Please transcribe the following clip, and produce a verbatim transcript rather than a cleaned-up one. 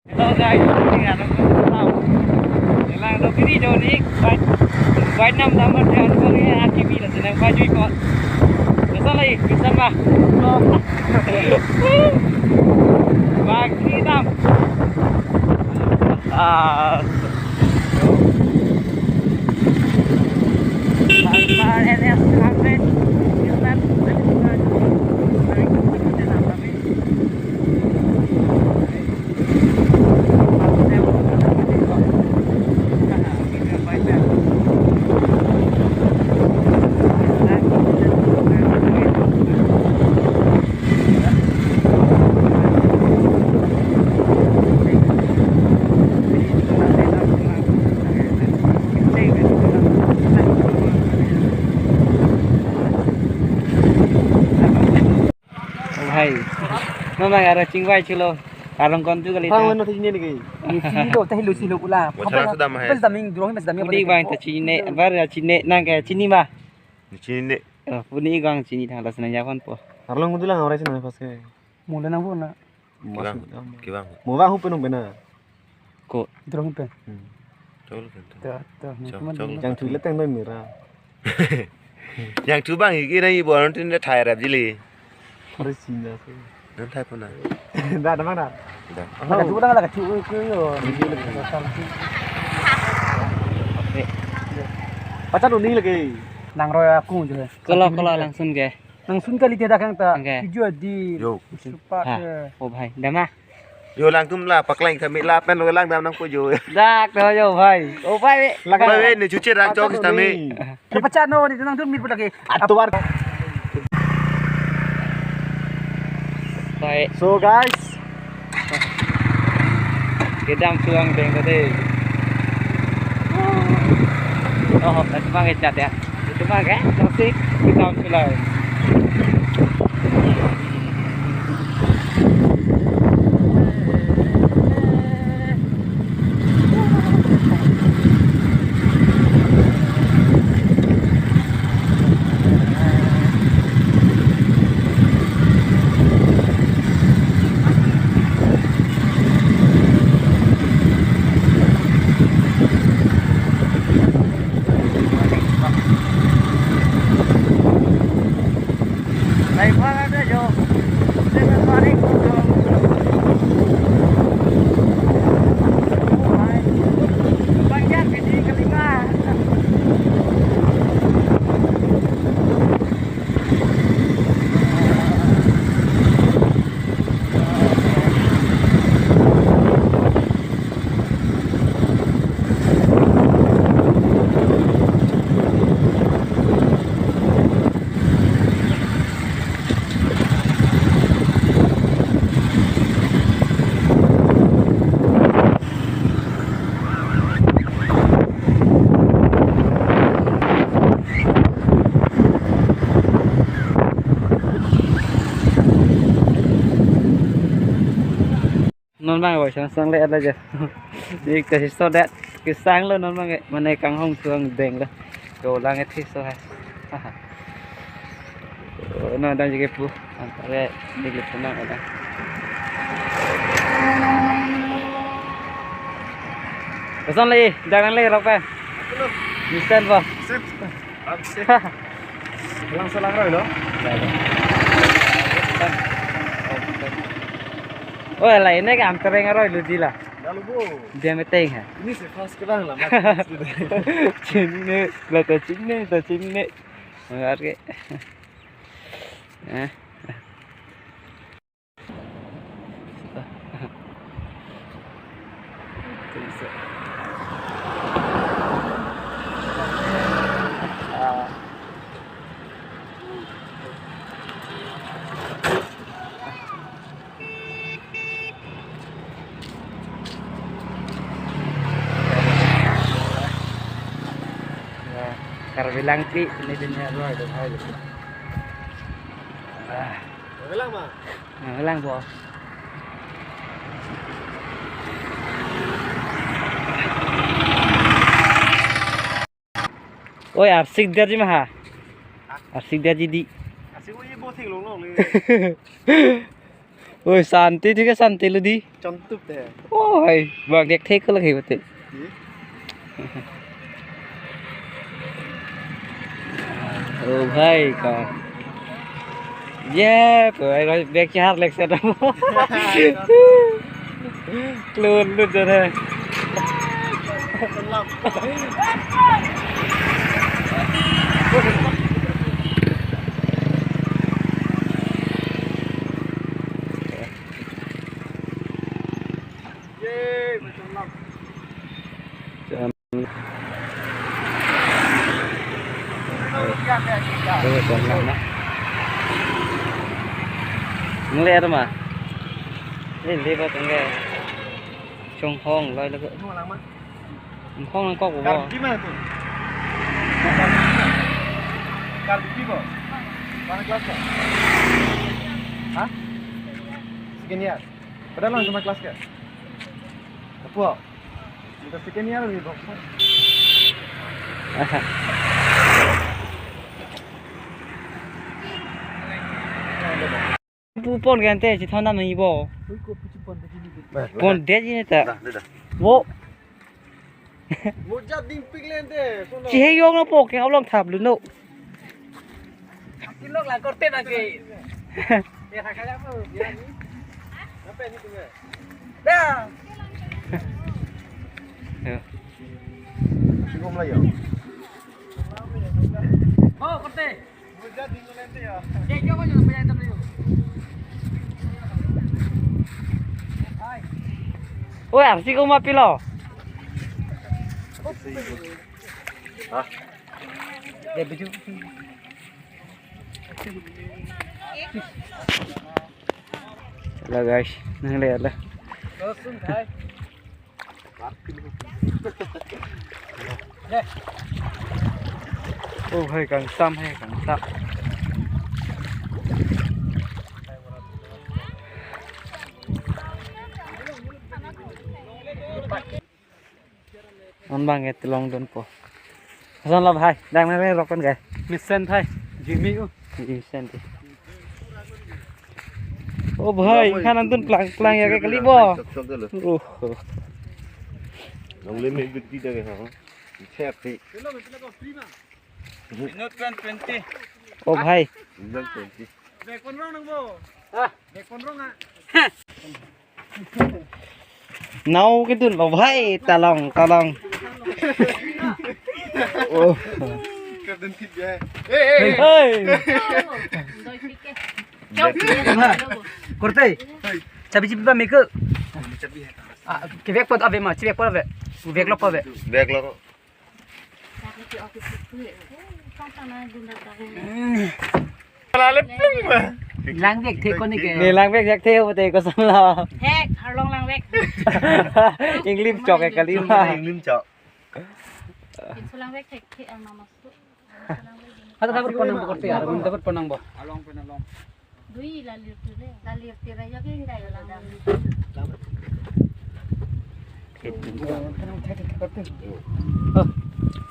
Hello guys, ini ada program. Jalan do kiri jauh ni, bike, bike nam dam kan dia ada ni R T B lah, senang baju ikut. Kesan lagi, kesan mah. Bike ni dam. Ah. Bike N S two hundred. Oh, hai. Mama, arong chingvai chulo. Arong kon tu kali ta. Phang lo, chini ni ke. Chini lo, tahi lo, chini lo pula. Wacana sudah mah, hai. Pas daming, drone pas daming. Puni bang ta chini ne, bar ya chini ne, nang ke chini ma. Chini ne. Oh, puni bang chini thang, las nang ya kon po. Arlong mutu lang, orai chini pas ke. Mula nang po na. Kevang, kevang. Mo vang hu pen hu pen na. Ko. Drone pen. Hmm. Chol kan. Ta, ta, Chol, cuman chol. Jangthu le teng doi mera. Jangthu bang iki nang ibu anu tin thai rap jili. Ore sinda se. Nang thai pona. Da, da mana? Da. Ada tu dah lagi tu ke yo. Pacar uning lagi. Nang roi aku je. Kalau, kalau langsung ke. Nang sun kali tidak kang ta. Oke. Video di. Yo. Supa Ha. ke. Oh, bhai. Dama. Yo, langtum la paklang kami la pen lo lang dam nang ko yo. Dak to yo, bhai. Oh, bhai. Lang bhai, bhai, ni cuci rak chok kami. Terpecah no, ni nang tu mir pun lagi. Atuar. Bhai. So, guys, kedam suang deng tadi. Oh, itu mang echat ya. Itu mang eh, masih kedam sulai. Non bang oi sang sang le ala je. Dik ta histo dat. Kesang lo non bang, mane kanghong suang deng lo. Ko lang et histo hai. Oh, non dang jike pu. Antare dik le punang ada. Kesan le, jangan le rope. Misten po. Sip. Abis. Lang selang roi lo. Oh, la ini kam tereng roi lo di la. Lalu bu. Dia meteng ha. Ini sih pas kerang lah. Chini ne, la ta chini, ta chini. Mengar ke. Eh. Karbi Langpi, ini dia road, road. Ah. Karbi Lang, Bang. Nah, lang, Bos. Oi, arsik dia ji maha. Arsik dia ji di. Arsik oi bo thik long long le. Oi, santi, thik he, santi lo di. Chontup te. Oi, bang dek thek lagi bete. Ye? Oh, bhai, ka. Ye, bhai, bhai, bek char lek sa dam. Klun lut jana. Nung le ma? Eh, le ba tengge. Chonghong loi lo. Nung lang ma? Nung khong nang kok bo. Karbi ma tu? Karbi bo? Mana kelas ka? Hah? Second year. Padahal lang sama kelas ka? Apo? Kita second year ni, bro. Pu pon kan te, si thana mai bo. Pon det ji ne ta. Dah, dah, dah. Wo. Moja dingpik lente, sono. Chiheyong lo po ke, aulong thap lo no. Kinlok la korte na ke. Ya, kaya mo. Ya, ni. Apa ni tu? Dah. Ya. Cukup lah ya. Oh, korte. Oi, arsi ko ma pilo? Hah? Ya, biju. Hello guys, nang le ala. Oh, hai kangsam, hai kangsam. Non bang ke telong dun po. Ason lo bhai, dang nang rok kan ke? Mesen thai, Jimmy u. Mesen thai. Oh bhai, khan nang dun plang plang ya ke kali bo. Chok chok dulu. Oh. Nong limit bit di dah ke ha. Chep thi. Not twenty. Oh bhai. Not twenty. Bek pon rong nang bo. Ah, bek pon rong ah. Nau kedun lo bhai, talong, talong. Oh. Kedun thik ya. Eh, eh, eh. Hey. Korte. Chabi chipi ba meke. Ah, kevek pot ave ma, chevek pot ave. Vek lo pot ave. Vek lo. Lale plung ma. Lang vek the koni ke. Ne lang vek jak the, hote ko samla. Hek, arlong lang vek. English chok ke kali ma. English chok. Insulang vek the, the ang mama su. Hata dapat ponang bo korte, ar dapat ponang bo. Along pon along. Dui lalir tu le. Lalir tu le, ya ke indai lang. Oh.